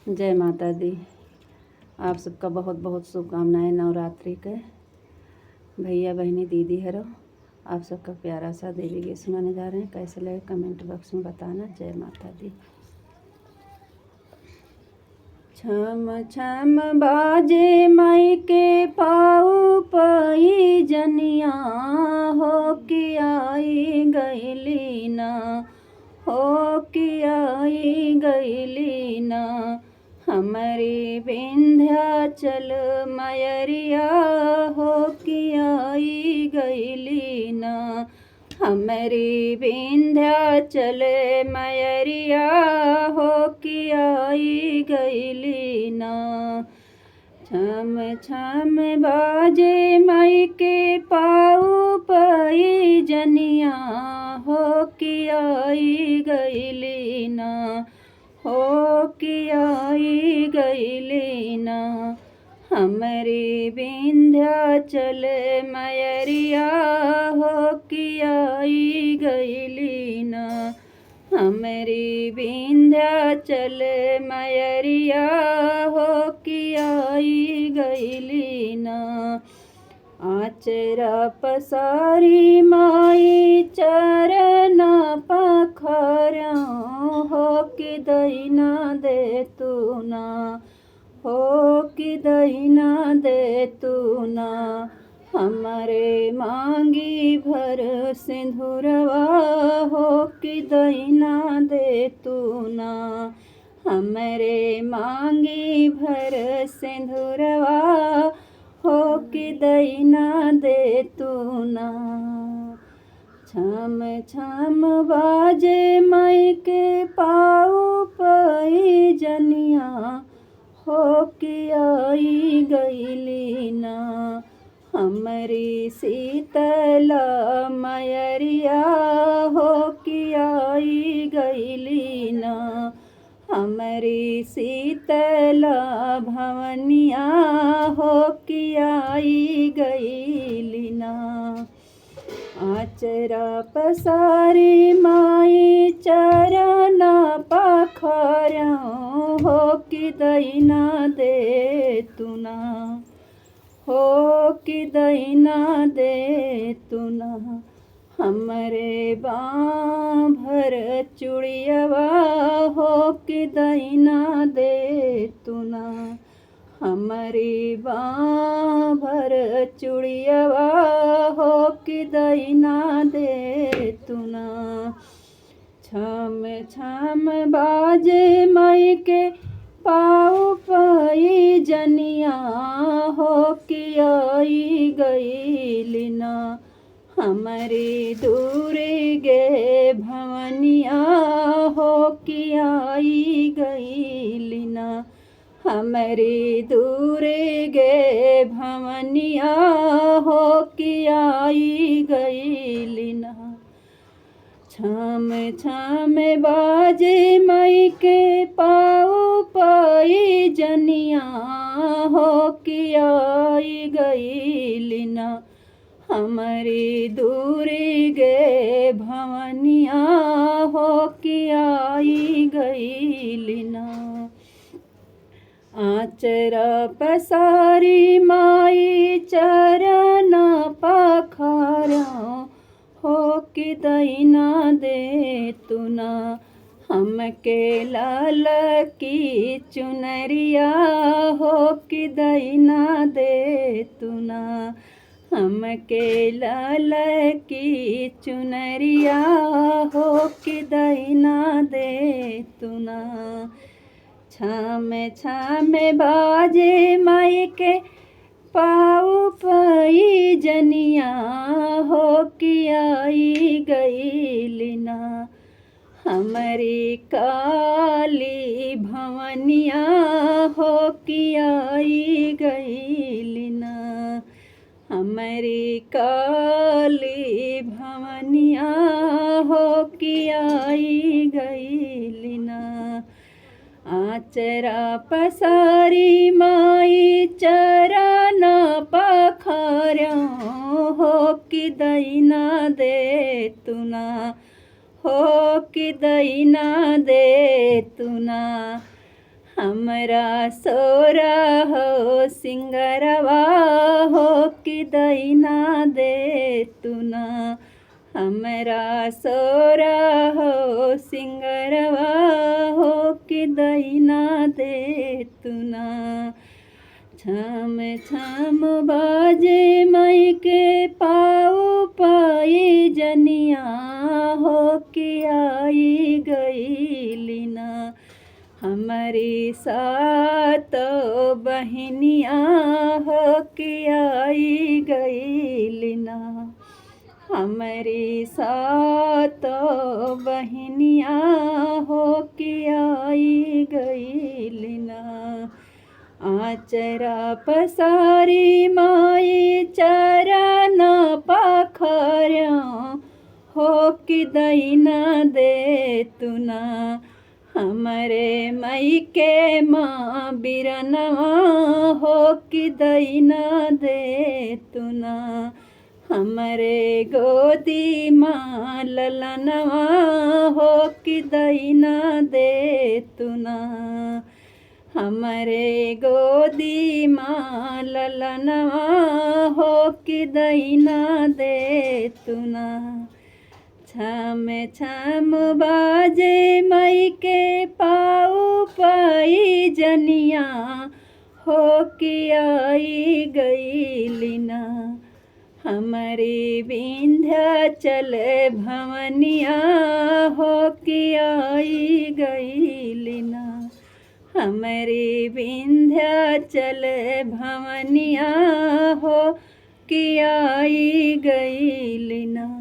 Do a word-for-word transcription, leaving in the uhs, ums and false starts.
जय माता दी। आप सबका बहुत बहुत शुभकामनाएं नवरात्रि के। भैया, बहिनी, दीदी हरो, आप सबका प्यारा सा देवी गीत सुनाने जा रहे हैं। कैसे लगे, comment box में बताना। जय माता दी। छम छम बाजे माई के पाऊ पइजनिया, हो कि आई गइली ना, हो कि आई गइली ना। हमरी विंध्याचल मयरिया, हो कि आई गइली ना। हमरी विंध्याचल मयरिया, हो कि आई गइली ना। छम छम बाजे माई के पाऊ पइजनिया, हो कि आई गइली ना, हो कि आई गइली ना। हमरी विंध्याचल मयरिया, हो कि आई गइली ना। हमरी विंध्याचल मयरिया, हो कि आई गइली ना। आचरा पसारी माई चरना पखारा, हो कि दइना दे तू ना, हो कि दइना दे तू ना। हमरे मांगी भर सिंदूरवा, हो कि दइना दे तू ना। हमरे मांगी भर सिंदूरवा, हो कि दइना दे तू ना। छम छम बाजे माई के पाऊ पइजनिया, हो कि आई गइली ना। हमरी शीतला मयरिया, हो कि आई गइली ना। हमरी शीतला भवनिया, हो कि आई गइली ना। आचरा पसारी माई चरना पखारा, हो कि दइना दे तू ना, हो कि दइना दे तू ना। हमरे बांह भर चुड़ियवा, हो कि दइना दे तू ना। हमरी बांह भर चुड़ियवा, हो कि दइना दे तू ना। छम छम बाजे माई के पाऊ पइजनिया, हो कि आई गइली ना। हमरी दुर्गे भवनिया, हो कि आई गइली ना। हमरी दुर्गे भवनिया, हो कि आई गइली ना। छम छम बाजे माई के पाऊ पइजनिया, हो कि आई गइली ना। हमरी दुर्गे भवनिया, हो कि आई गइली ना। आचरा पसारी माई चरना पखारा, हो कि दइना दे तू ना। हमके लाल की चुनरिया, हो कि दइना दे तू ना। हमके लाल की चुनरिया, हो कि दइना दे तू ना। छम छम बाजे माई के पाऊ पइजनिया, हो कि आई गइली ना। हमरी काली भवनिया, हो कि आई गइली ना। हमरी काली भवनिया, हो कि आई गइली ना। आचरा पसारी माई चरना पखारा, हो कि दइना दे तू ना, हो कि दइना दे तू ना। हमरा सोरहो सिंगरवा हो कि दैना देतु ना। हमरा सोरहो सिंगरवा हो कि दैना देतु ना। छम छम बाजे माई के पाऊ पाई जनिया हो कि आई गईली ना। हमरी सात बहिनिया हो कि आई गईली ना। हमरी सात बहिनिया हो कि आई गईली ना। आचरा पसारी माई चरण पखरौ हो कि दैना देतु ना। हमरे माई के माँ बिरनवा हो कि दैना देतु ना। हमरे गोदी माँ ललनवा हो कि दैना देतु ना। हमरे गोदी माँ ललनवा हो कि दैना देतु ना। छम छम बाजे माई के पाऊ पाई जनिया हो कि आई गईली ना। हमरी विंध्याचल भवनिया हो कि आई गईली ना। हमरी विंध्याचल भवनिया हो कि आई गईली ना।